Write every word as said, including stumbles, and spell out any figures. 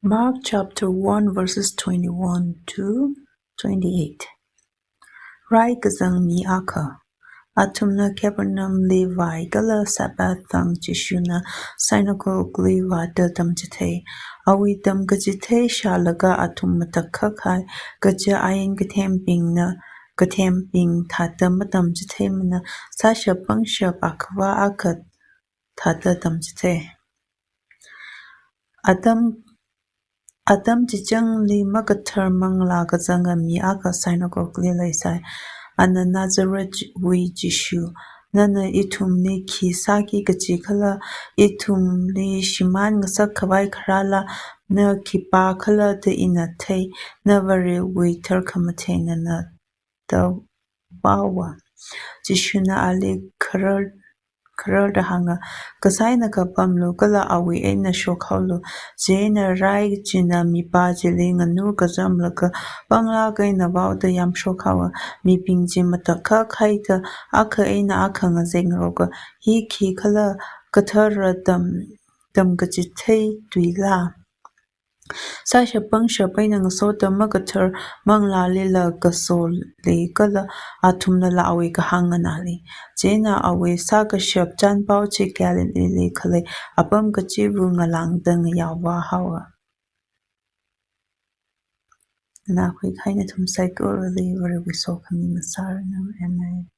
Mark chapter one verses twenty-one to twenty-eight. Rai kazang mi akha. Athumna Capernaumli vāi kala Sabbath thang Jishuna synagogue li vāda tamchithei. Awui tamkachithei shālaga athum matakhak hai, kaja ain kathembingna, kathembing thāda matamchitheimana, sāshap pangshap akhava akha thāda tamchithei. Atam, atam chichangli makathar manglā kazanga mi akha synagogue li leisai. Ana Nazareth wui Jishu, nana ithumli khi sāki kaji khala, ithumli shimān ngasak khavai kharāla, na khipākhala da ina thei, na Varewui tharkhamathei nana da vāva. Jishuna ali kharar, khararda hānga, kasā eina kapamlu kala awui eina shokhaolu. Chieina rai china mipā chili nganur kazamlaga panglāk eina vaoda yamshokhaowa. Mibing chi matakhak haida akha eina akha ngazek ngaroka, hi khikhala, kathara tam, tamkachithei tuila? Sāshap pangshap eina ngasoda makathar manglālila kasoli kala athumnala awui kahāng nganāli. Chieina awui sākashap chānpao chi Galilee li khalei apam kachiva̱ ngalāngda ngayaovā haowa. Nakhui kahaina nathum saikorali Varewui sokhami masāranu. Amen.